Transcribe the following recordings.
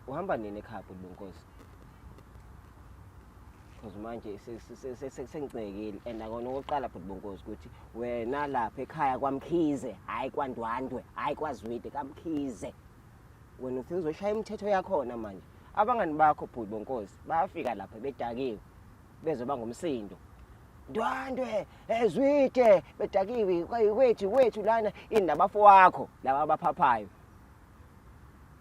Uhamba nini ekhaya, bhuti Bonkosi? Because manje sengicekile and akona okokuqala, bhuti Bonkosi, ukuthi wena lapha ekhaya kwaMkhize, hhayi kwaNdwandwe, hhayi kwaZwide, kaMkhize. Wena ufike uzoshaya imithetho yakhona manje. Abangani bakho, bhuti Bonkosi, bayafika lapha bedakiwe, bezoba ngumsindo. Ndwandwe, eZwide, bedakiwe kwethu kwethu lana inabafo wakho laba abaphaphayo.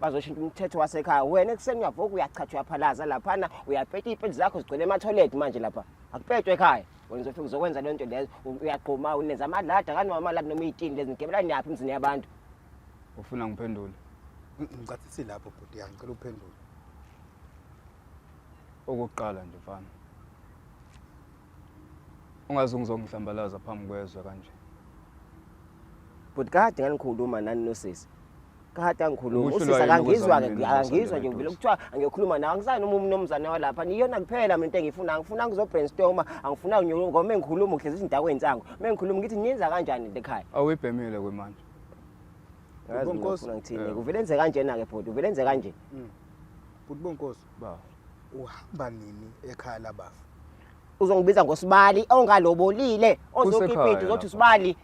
Bazoshintsha umthetho wasekhaya. Wena ekuseni uyavuka, uyachatha, uyaphalaza laphana, uyapeta iy'peti zakho zigcwele emathoyilethi. Manje lapha akupetwe ekhaya, wena uzofika uzokwenza leyo nto leyo. Uyagquma, unenza amalada kanoma amalada noma iy'tini lezi nigebela niyaphi emzini yabantu? Ufuna ngiphendule? Ngicathisi lapho, bhuti, ya, ngicela uphendule. Okokuqala nje, mfana, ungaze ungizongihlambalaza phambi kwezwe kanje. But kade nganikhuluma nani nosisi, kade angikhuluma. Ukuhlulwa Usisi yini akangizwa-ke. ukuzwa mina Akangizwa nje. ngizosondela Vele eduze? kuthiwa angiyokhuluma nawe, angisazi noma umnumzane walapha iyona kuphela. Mina into engiyifuna, angifuna ngizo-brainstorma, angifuna ngoba uma ngikhuluma ngihlezi izindawo ey'nsango. Uma ngikhuluma ngithi niyenza kanjani into ekhaya? Awuyibhemile kwemanje. Yazi mina Bonkosi. ufuna ngithini? Yeah. Uvele enze kanjena-ke, bhuti, uvele enze kanje. Bhuti Bonkosi, Ba. uhamba nini ekhaya labafa? Uzongibiza ngosibali ongalobolile, Kusekhaya ozokipiti uzothi lapha. usibali.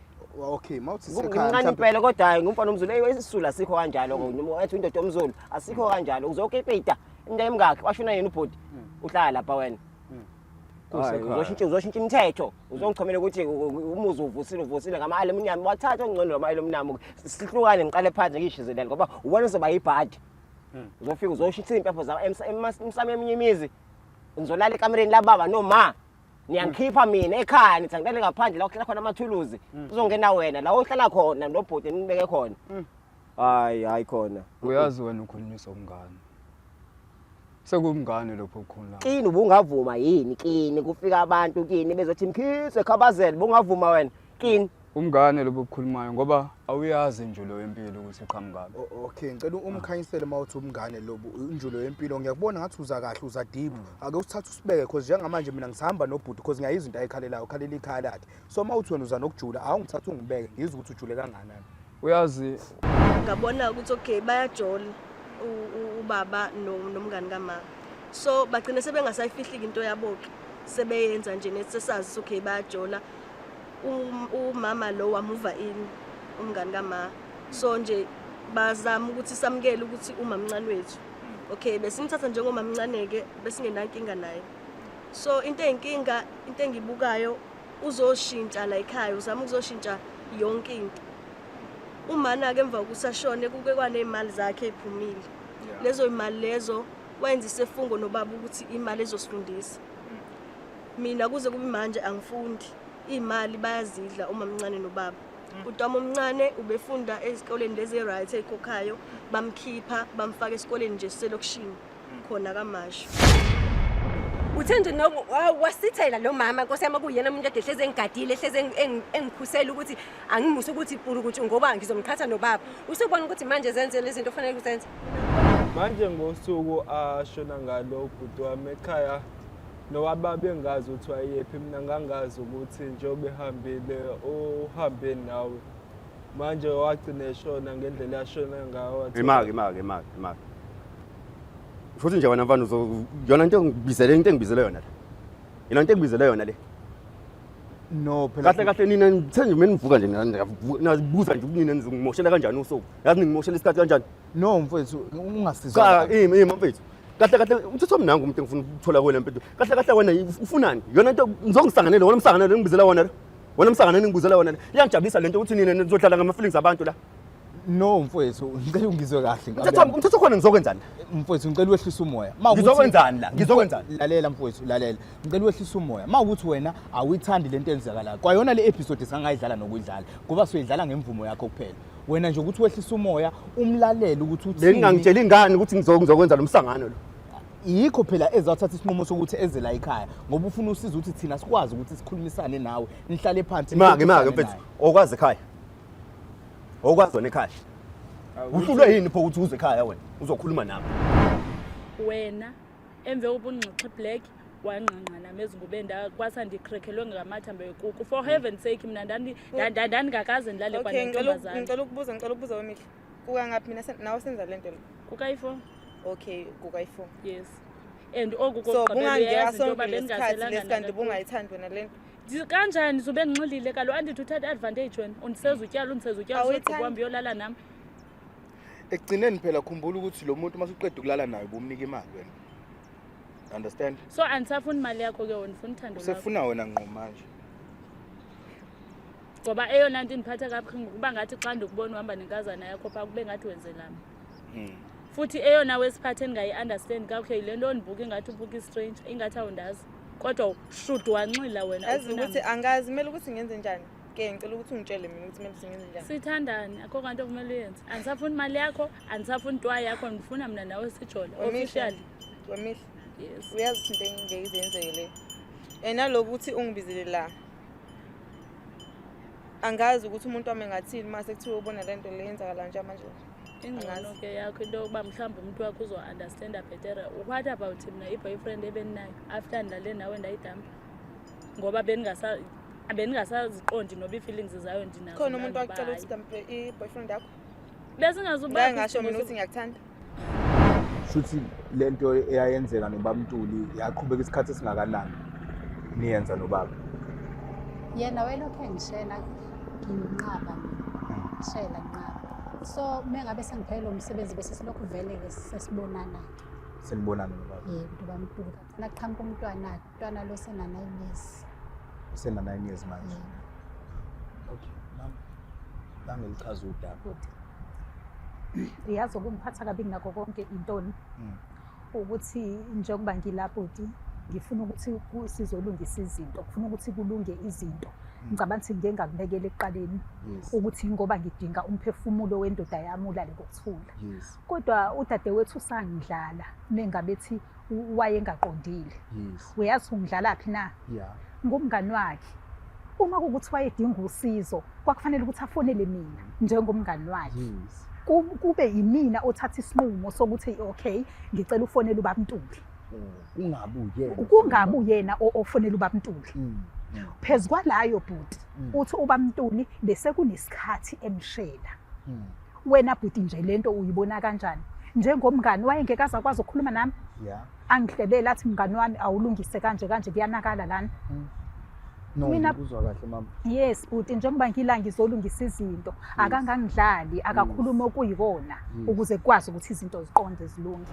Okay, mawuthi sekhaya Ngimncane impela, kodwa hayi, ngumfana omZulu. Eyi, isisulu asikho kanjalo, noma ethi indoda yomZulu asikho kanjalo. Uzokipita into emngakhi washona yena ubhuti, uhlala lapha wena. Hayi, Kusekhaya. uzoshintsha imithetho, uzongichomela ukuthi umuzi uvusile, uvusile ngama-aluminium, wathatha ongcono lama-aluminium. Sihlukane, ngiqale phansi ngiyishizelele, ngoba uwena uzoba yibhadi. Uzofika uzoshintsha iy'mpepho emsamo eminye imizi. Ngizolala ekamereni lababa noma niyangikhipha mina ekhaya, nithi angilale ngaphandle la kuhlala khona amathuluzi. Uzongena wena la ohlala khona nobhuti nibeke khona. Hayi, hayi khona. Uyazi wena ukhulunyiswa umngane, sekuwumngane lokho okukhuluma. Kini ubungavuma yini kini kufika abantu kini bezothi Mkhize, Khabazela, bungavuma wena kini? Umngane lobo obukhulumayo, ngoba awuyazi injulo yempilo ukuthi iqhamukaphi. Okay, ngicela umkhanyisele uma uthi umngane lobu, injulo yempilo. Ngiyakubona ngathi uza kahle, uza deep. Ake usithathe usibeke, cause njengamanje mina ngisahamba nobhuti, cause ngiyayizwa into ayikhalelayo, ukhalela ikhaya lakhe. So uma uthi wena uza nokujula, awungithathe ungibeke ngizwe ukuthi ujule kangakanani. Uyazi. Ngabona ukuthi okay, bayajola ubaba nomngani kama, so bagcine sebengasayifihli into yabo-ke, sebeyenza nje nethi sesazi ukuthi okay, bayajola. Umama lo wamuva in umngani kama, so nje bazama ukuthi samukele ukuthi umamncane wethu, okay, besimthatha njengomamncane-ke, besingenankinga naye. So into eyinkinga, into engibukayo, uzoshintsha la ekhaya, uzama ukuzoshintsha yonke into. Umana-ke emva kokuthi ashone kuke kwaney'mali zakhe ey'phumile. Lezo y'mali lezo wayenza isefungo nobaba ukuthi imali ezosifundisa. Mina kuze kube manje angifundi, iy'mali bayazidla umamncane nobaba. Utwami omncane ubefunda ezikoleni lezi right ey'khokhayo, bamkhipha bamfaka esikoleni nje siselokishini khona kaMashu. Uthe nje wasithela lo mama, nkosi yami, kuyena umuntu ade ehlezi engigadile, ehlezi engikhusela ukuthi angimuse ukuthi purukutshu ngoba ngizomqhatha nobaba. Usubona ukuthi manje zenze lezi zinto ofanele uzenze. Manje ngosuku ashona ngalo ubhuti wami ekhaya, nowaba bengazi ukuthi wayephi, mina ngangazi ukuthi njengoba ehambile uhambe nawe. Manje wagcina eshona ngendlela ashona ngayo. Imaki, imaki, imaki, imaki. Futhi nje wena mfana, uzo yona into engibizele, into engibizele yona le. Yona into engibizele yona le. No phela. Kahle kahle nina nithe nje mina nivuka nje nazibuza nje ukuthi nina nizongimoshela kanjani usuku. Yazi ningimoshela isikhathi kanjani? No mfowethu, ungasizwa. Cha, imi imi mfethu. Kahle kahle umthetho wami nangu umuntu engifuna ukuthola kuwena mfethu. Kahle kahle wena ufunani? Yona into ngizongisanganele wona umsanganele engibizela wona lo. Wona umsanganele engibizela wona le. Iyangijabulisa lento ukuthi nina nizodlala ngama feelings abantu la. No mfowethu, ngicela ungizwe kahle. Umthetho wami, umthetho khona ngizokwenzani? Mfowethu, ngicela wehlise umoya. Ma ukuthi- Ngizokwenzani la? Ngizokwenzani? Lalela mfowethu, lalela. Ngicela wehlise umoya. Ma ukuthi wena awuyithandi lento enzakalayo. Kwayona le episode sangayidlala nokuyidlala, ngoba soyidlala ngemvumo yakho kuphela. Wena nje ukuthi wehlise umoya, umlalele ukuthi uthini. Bengingangitsheli ingane ukuthi ngizokwenza lo msangano lo. Yikho phela ezathatha isinqumo sokuthi eze la ekhaya, ngoba ufuna usizo ukuthi thina sikwazi ukuthi sikhulumisane nawe, nihlale phansi. Imake, imake nixoxisane mfethu. naye. Okwazi ekhaya. Okwazi wena ekhaya. Uhlulwe yini pho ukuthi uze ekhaya wena? Uzokhuluma nami. Wena emve kokuba ungxoxe black wangqangqa nami ezingubeni, kwasa ndikrekhelwe ngamathambo ekuku. For heaven's sake, mina ndandingakaze ndilale Okay, ngicela kwanentombazana. Ngicela ukubuza, ngicela ukubuza wemihla. Kuka ngaphi mina nawe senza lento le? Kukayi-4. Okay, kukayi-4. Yes, and oku So kokugqibela bungangiyeka uyayazi into sonke yoba lesikhathi bendingaselanga lesi kanti nakakhulu. bungayithandi wena lento. Kanjani zube ndinxilile kaloku, andithi uthatha i-advantage wena, undiseza utyala, undiseza utyala, Awuyithandi? sogqiba uhambe uyolala nam. Ekugcineni phela khumbula ukuthi lo muntu uma usuqeda ukulala naye ubumnika imali wena. Understand? So andisafuni imali yakho ke wena, ndifuna uthando lwakho. Usefuna wena ngqo manje. Ngoba eyona nto indiphatha kabuhlungu kuba ngathi xa ndikubona uhamba nenkazana yakho phaa kube ngathi wenzelami. Futhi eyona wesiphathe endingayi-understand kakuhle yile nto ondibuka ingathi ubuka i-stranger, ingathi awundazi, kodwa should wanxila wena, Yazi ufuna ukuthi mna. angazi kumele ukuthi ngenze njani. Ke ngicela ukuthi ungitshele mina ukuthi kumele ukuthi ngenze njani. Sithandane, akho kwanto okumele uyenze. Andisafuni imali yakho, andisafuni ntwa yakho, ndifuna mna nawe sijole Wemihle. officially. Wemihle. Yes. Uyazi ukuthi into engeke ize yenzeke le. And naloku ukuthi ungibizele la. Angazi ukuthi umuntu wami engathini mase kuthiwa ubona le nto le yenzakala nje manje. Ingcono Angazi. ke yakho into yokuba mhlawumbi umntu wakho uzo-understanda bhetere. What about mna, i-boyfriend ebendinayo after ndilale nawe ndayidampa ngoba bendingasaziqondi noba ii-feelings zayo ndinazo Khona na umuntu noba wakucela hayi. ukuthi dampe i-boyfriend yakho. Besingazubakho Ngake ngasho isidingo mina ukuthi ngiyakuthanda. Shuthi lento eyayenzeka nobab'Ntuli yaqhubeka isikhathi esingakanani niyenza nobaba? Yena wayelokhu engishela, nginqaba mina, ngishela nginqaba. So uma ngabe sengiphelelwe umsebenzi bese silokhu vele-ke sesibonana-ke. Senibonana nobaba? Yebo, ubab'Ntuli. Naqhamuka umntwana-ke, umntwana lo sena-9 years. Usena-9 years manje. Yebo. Okay, mama. Bangelichaza udaba. Bhuti, uyazi okungiphatha kabi kunakho konke intoni? Ukuthi njengoba ngila bhuti, ngifuna ukuthi sizolungisa izinto, ngifuna ukuthi kulunge izinto. Ngicabanga ukuthi ngike ngakubekela ekuqaleni ukuthi ngoba ngidinga umphefumulo wendoda yami ulale ngokuthula. Kodwa udadewethu usangidlala mengabe ethi wayengaqondile. Uyazi ungidlalaphi na? Ngumngani wakhe. Uma kuwukuthi wayedinga usizo, kwakufanele ukuthi afonele mina njengomngani wakhe. Kube yimina othatha isinqumo sokuthi okay, ngicela ufonele ubab'Ntuli. Kungabi uyena. Kungabi uyena ofonela ubab'Ntuli. Phezu kwalayo bhuti, uthi ubab'Ntuli bese kunesikhathi emshela. Wena bhuti nje lento uyibona kanjani? Njengomngani wayengeke aze akwazi ukukhuluma nami? Angihlebele athi mngani wami awulungise kanje kanje kuyanakala lana. No, Mina- ngikuzwa kahle mama. Yes bhuti, njengoba ngila ngizolungisa izinto, akangangidlali, akakhuluma okuyikona ukuze kukwazi ukuthi izinto ziqonde zilunge.